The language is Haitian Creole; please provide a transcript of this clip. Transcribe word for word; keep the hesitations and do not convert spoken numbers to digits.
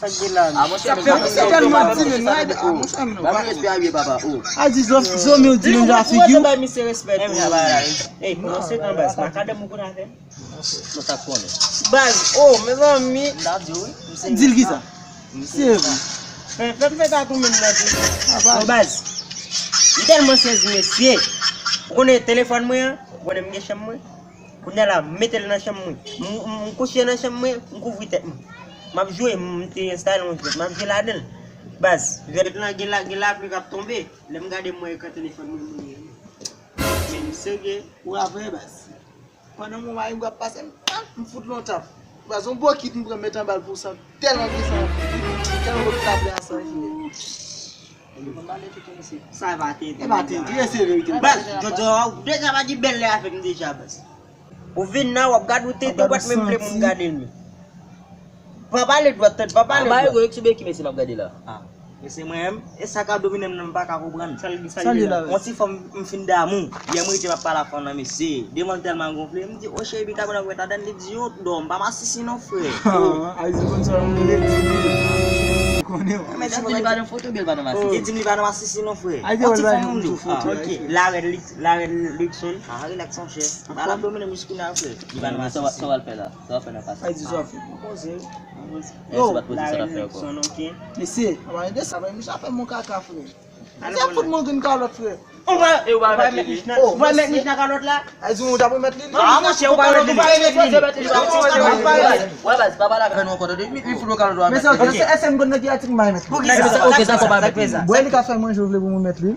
Sa k gen la? Ah, monchè, sa fè misye tèlman di, men, non, ah, monchè, non. Ba m respè a vye papa, oh. A di, zo, zo, men, ou di, men, ja figi w. Ba misye respè tou. Ey, kòmanse nan baz. Makadam ou konn avè m. Non, sa konnen. Baz, oh, mezanmi. M ta di w, wi. Di l kisa? Se vre. Fè, fè m fè tatou menm nan tou. Bon, baz. M tèlman sezi, mesye. Ou konnen telefòn mwen an? Ou konnen m gen chanm mwen? Kounye a la, m mete l nan chanm mwen. M, m, m kouche nan chanm mwen, m kouvri tèt mwen. M ap jwe, m te enstale yon jwèt, m ap jwe ladan l. Baz, jwèt lan gen la, gen lapli k ap tonbe. Lè m gade, m wè ekran telefòn mwen brile. Men m serye. Ou avè, baz. Pandan moman Ingo ap pase, m, m fout lontan. Baz, yon bokit m pran met anba l pou san, tèlman gen san, tèlman bokit la plen a san ki ye. Sa va tenten. E pa tenten, se verite. Baz, jodi a, ou deja pa gen bèl lè avè m deja, baz. Ou vin nan, w ap gade, ou te dwat, men m vle moun gade l, men. Pa pale dwat, tèt, pa pale dwat. Ego, ki mesye m ap gade la? Ah. Mesye mwen menm, e sa k ap domine m nan, m pa ka konprann. Sa l, sa l ye la? Yon ti fanm m fin damou. Yè m rete m ap pale ak fanm nan, mesye. Devan l tèlman gonfle, m di, "O cheri, ta bon, wè, ta dan li di yon dòm, pa masisi non, frè." Ah, Ayiti konn sa, m rele di li. Ou konnen, wi. Men di m li pa nan foto, byen l pa nan masisi. Li di m li pa nan masisi non, frè. Yon ti fanm m di w. Ah, ok. Larèn Lux-, Larèn Luxon. Ah, relax, monchè. Ba l ap domine m jis kounye a, frè. Li pa nan masisi. Sa w al fè la? Sa w al fè nan pase? Ayiti sa fè. Poze. Yo, Larèn Luxon, ok. Mesye, anba de sa, frè, misye ap fè m yon kaka, frè. Misye ap fout mwen grenn kalòt, frè. Ou va, ou va met mich nan, ou va met mich nan kalòt la? A di, ou t ap remèt li? Ah, monchè, ou va remèt li. Ou va remèt li. Wè, baz, pa pale avè nou ankò, tande. Li, li fout ou kalòt, ou va remèt li. Men se, èske m konn nan ki atik m pa remèt li? Poukisa? Ok, dakò, pa remèt li. Bwè, li ka fè manje, ou vle pou mwen met li?